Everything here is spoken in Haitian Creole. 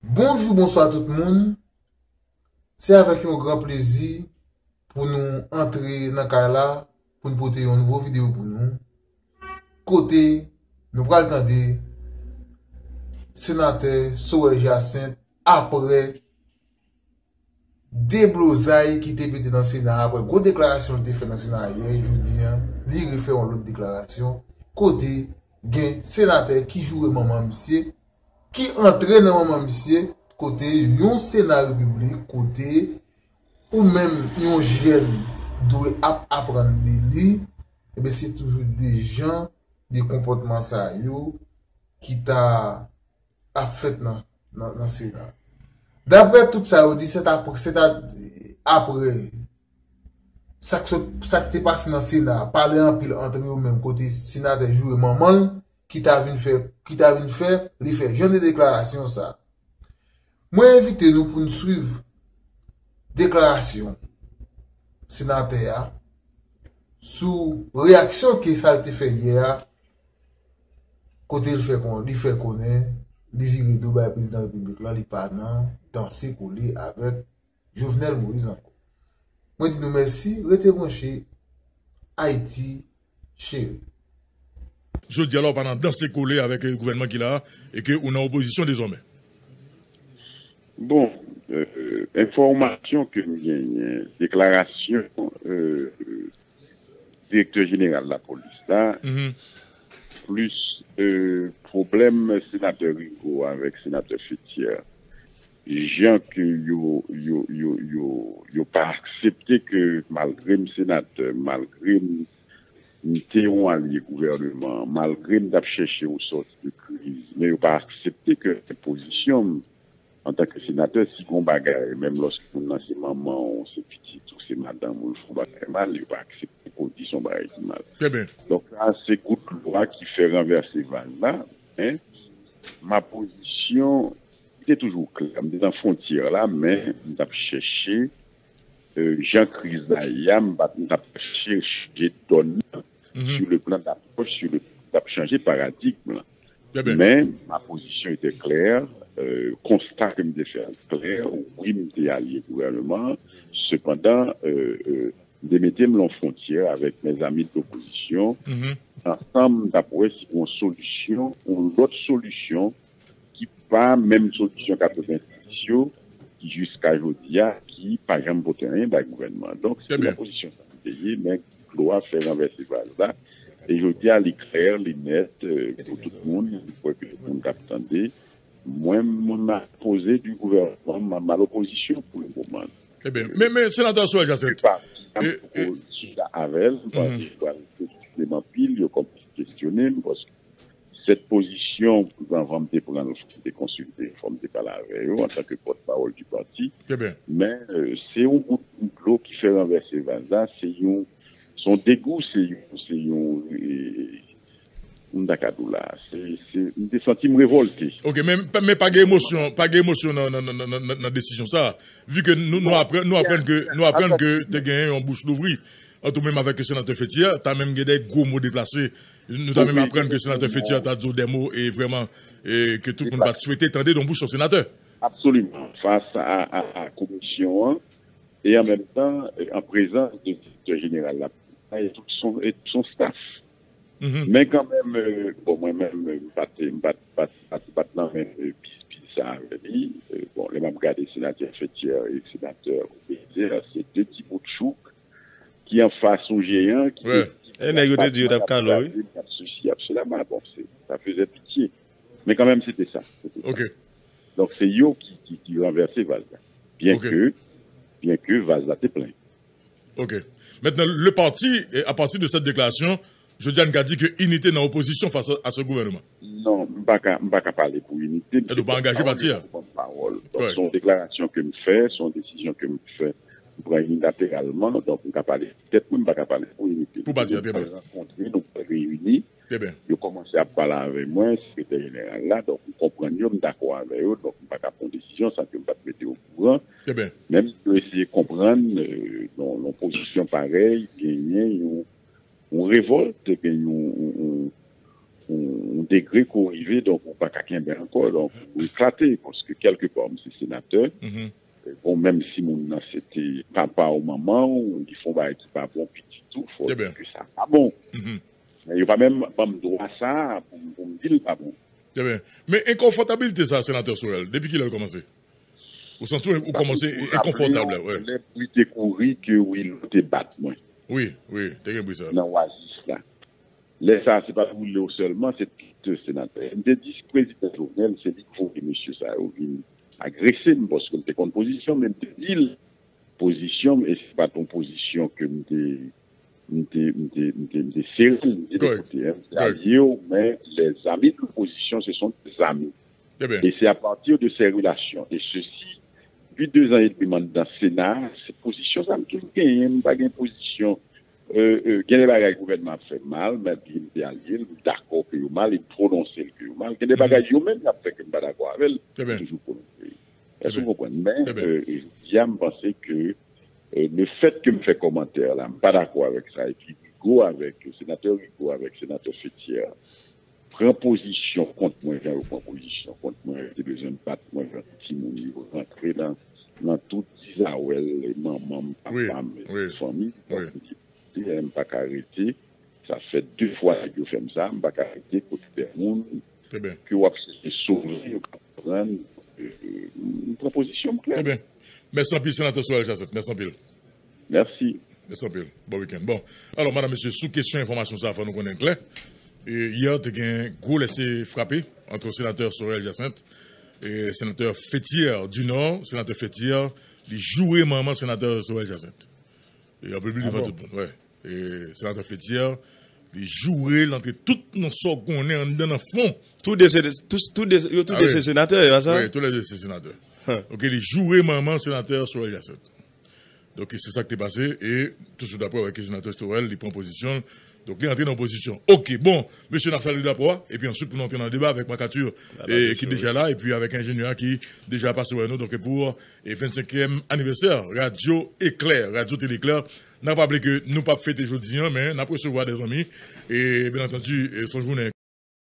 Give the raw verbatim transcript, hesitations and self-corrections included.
Bonjou, bonswa tout moun. Se avèk yon gran plezi pou nou antre nan kay la, pou n pote yon nouvo videyo pou nou. Kote nou pral tande senatè Sorel Jacinthe apre deblozay ki te pete nan Sena, apre gwo deklarasyon li te fè nan Sena yè, jodi a, li refè yon lòt deklarasyon kote gen senatè ki joure manman misye, ki antre nan manman misye, kote yon Sena repiblik, kote ou menm yon jèn dwe ap aprann de li, ebyen se toujou de jan de konpòtman sa yo ki ta ap fèt nan, nan, nan Sena. Daprè tout sa yo di, se ta, se ta, apre sa k sot, sa k te pase nan Sena, pale anpil antre yo menm kote senatè joure manman l, ki ta vin fè, ki ta vin fè, li fè jan de deklarasyon sa. Mwen envite nou pou n swiv deklarasyon senatè a sou reyaksyon ke sa l te fè yè a, kote l fè kon, li fè konnen li vire do bay prezidan repiblik la, li pa nan danse kole avèk Jovenel Moïse ankò. Mwen di nou mèsi, rete branche, Ayiti cheri. Jodi a la, ou pa nan danse kole avèk eh, gouvènman ki la a e ke ou nan opozisyon dezòmè. Bon, euh, enfòmasyon ke m genyen, deklarasyon euh, direktè jeneral lapolis la, plis euh, pwoblèm senatè Rigaud avèk senatè Fethière, jan ke yo, yo, yo, yo, yo pa aksepte ke malgre m senatè, malgre m m te yon alye gouvèneman an, malgre m t ap chèche yon sòti de kriz, men yo pa aksepte ke pozisyon m antanke senatè, si gon bagay, menm lòske moun nan se manman w, se pitit ou, se madanm ou, l fè yon bagay mal, yo pa aksepte pou w di se yon bagay ki mal. Donk sa a se gout dlo a ki fè ranvèse vaz la, men ma pozisyon li te toujou klè. M te nan fwontyè la, men m t ap chèche jan kriz la ye a, m pa t ap chanje dòn nan sur le plan d'approche, sur le plan d'ap chanje paradigm lan. Men ma pozisyon ete klè, konsta ke m te fè a klè, wi m te alye gouvèneman an, sepandan m te mete m lan fwontyè avèk mezanmi de lopozisyon, ansanm n ap wè si gon solisyon, yon lòt solisyon ki pa menm solisyon katrevenndis yo, ki jiska jodi a, ki pa janm pote anyen bay gouvènman an. Donk, se nan pozisyon sa m te ye, men dlo a fè ranvèse vaz la. E jodi a, li klè, li nèt pou tout moun, m kwè ke tout moun k ap tande. Mwen, m a poze di gouvènman, m a lopozisyon pou le moman. Ebyen, men, men senatè Sorel Jacinthe. Chita avè l, m panse yo pral kestyone m anpil, yo kòmanse kestyone m, paske sèt pozisyon, anvan m te pran l, fò m te konsilte, fò m te pale avè yo antanke pòtpawòl di pati. Men se yon gout dlo ki fè ranvèse vaz la, se yon, se yon degou, se yon, se yon, e, m ta ka di w la, se, se, m te santi m revòlte. Ok, men, men pa gen emosyon, pa gen emosyon nan, nan, nan, nan, nan, nan desizyon sa a. Vi ke nou, nou aprann, nou aprann ke, nou aprann ke te genyen yon bouch louvri ant ou menm avèk senatè Fethière, ta menm gen de gwo mo deplase. Nou ta menm aprann ke senatè Fethière ta di w de mo e vrèman e ke tout moun pa t swete tande nan bouch yon senatè. Absoliman. Fas a, a, a komisyon an, e an menm tan, an prezans de direktè jeneral la, e tout son, e tout son staff. Men kanmenm, bon, mwen menm, m pa t, m pa t, pa t, pa t, pa t nan menm pil sa avè li. Bon, lè m ap gade senatè Fethière e senatè Bélizaire, se de ti bout chouk ki anfas yon jeyan ki te di, e nèg yo te di yo t ap kale w, wi, y ap sesi, y ap sela, bon, se, sa fezè pitye. Men kanmenm, se te sa. Se te sa. Donk, se yo ki, ki, ki ranvèse vaz la. Byenke, byenke vaz la te plen. Ok. Maintenant, le parti, à partir de cette déclaration, jodi a n ka di ke Inite nan opozisyon fas a se gouvènman. Non, m pa ka, m pa ka pale pou Inite. Èd ou pa angaje pati a? Pawòl. Donk, se yon deklarasyon ke m fè, se yon desizyon ke m fè, m pran inilateralman, donk m ka pale pou tèt mwen, m pa ka pale pou Inite. Pou pati a, trè byen. Nou pral rankontre, nou pral reyini. Trè byen. Yo kòmanse ap pale avè mwen, sekretè jeneral la, donk m konprann yo, m dakò avè yo, donk m pa ka pran desizyon san ke m pa t mete yo okouran. Trè byen. Menm si yo eseye konprann, euh, nan, nan pozisyon parèy, genyen yon, yon revòlt, gen yon, yon, yon, yon degre ke w rive, donk ou pa ka kenbe ankò, donk ou eklate, paske kèlkepa m se senatè. Bon, menm si moun nan se te papa ou manman w, li fè yon bagay ki pa bon, pitit ou, fò w di ke sa pa bon. Men yo pa menm ban m dwa sa a pou, pou m di l pa bon. Trè byen. Men enkonfòtablite sa, senatè Sorel, depi kilè l kòmanse? Ou santi w kòmanse enkonfòtab la, wi. Lè bri te kouri ke Wilou te bat mwen. Wi, wi, te gen bri sa. Nan Oasis la. Lè sa a, se pa t Wilou sèlman, se tout senatè. M te di prezidan Jovenel, se li ki voye mesye sa yo vin agrese m, paske m te konn pozisyon m, men m te di l pozisyon m, e se pa t yon pozisyon ke m te, m te, m te, m te, m te sere l, m te de kote, hein. M te alye w, men les amis de l'opposition, ce sont des amis. E se apati de ces relations. E sesi, depi de zan edmi m anndan Sena, se pozisyon sa m toujou genyen, m pa gen pozisyon. Gen de bagay gouvènman ap fè mal, m ap di m te alye l, m dakò ke yo mal, e m pwononse l ke yo mal. Gen de bagay yo menm y ap fè ke m pa dakò avè l, m toujou pwononse l. Èske w konprann? Men jodi a, m panse ke lefèt ke m fè kòmantè la, m pa dakò avèk sa, epi Rigaud avèk, senatè Rigaud avèk senatè Fethière pran pozisyon kont mwen jan yo pran pozisyon kont mwen, yo te bezwen bat mwen jan timoun yo rantre nan, nan tout dizawèl, manman m, papa m, fanmi m, m pa ka rete. Sa fè de fwa nèg yo fè m sa, m pa ka rete kote de moun ke w ap chèche sove, yo ka pran, m pran pozisyon m klè. Mèsi anpil, senatè Sorel Jacinthe. Mèsi anpil. Mèsi. Mèsi anpil. Bon wikenn. Bon, alò, madanm, mesye, sou kesyon enfòmasyon sa a, fò nou konnen klè. E yè, te gen gwo lese frape ant senatè Sorel Jacinthe e senatè Fethière du Nord. Senatè Fethière, li joure manman senatè Sorel Jacinthe. E anpil pli devan tout moun, wè. E senatè Fethière, li joure l antre tout nan sa w konnen anndan nan fon. Tou de se, tou, tou de, yo tou de se senatè, e pa sa? Wi, tou le de se senatè. Ok, li joure manman senatè Sorel Jacinthe. Donk, se sa k te pase, e touswit apre, wè ke senatè Sorel, li pran pozisyon l. Donk, li antre nan opozisyon. Ok, bon, mesye, n ap salye drapo a, epi answit pou nou antre nan deba avèk Marc Arthur, e, ki deja la, epi avèk enjenyè a ki deja pase wè nou, donk, pou e vennsenkyèm anivèsè Radyo Eklè, Radyo Tele Eklè. N ap raple ke nou p ap fete jodi a, men n ap resevwa de zanmi. E, byen antandi, e, se yon jounen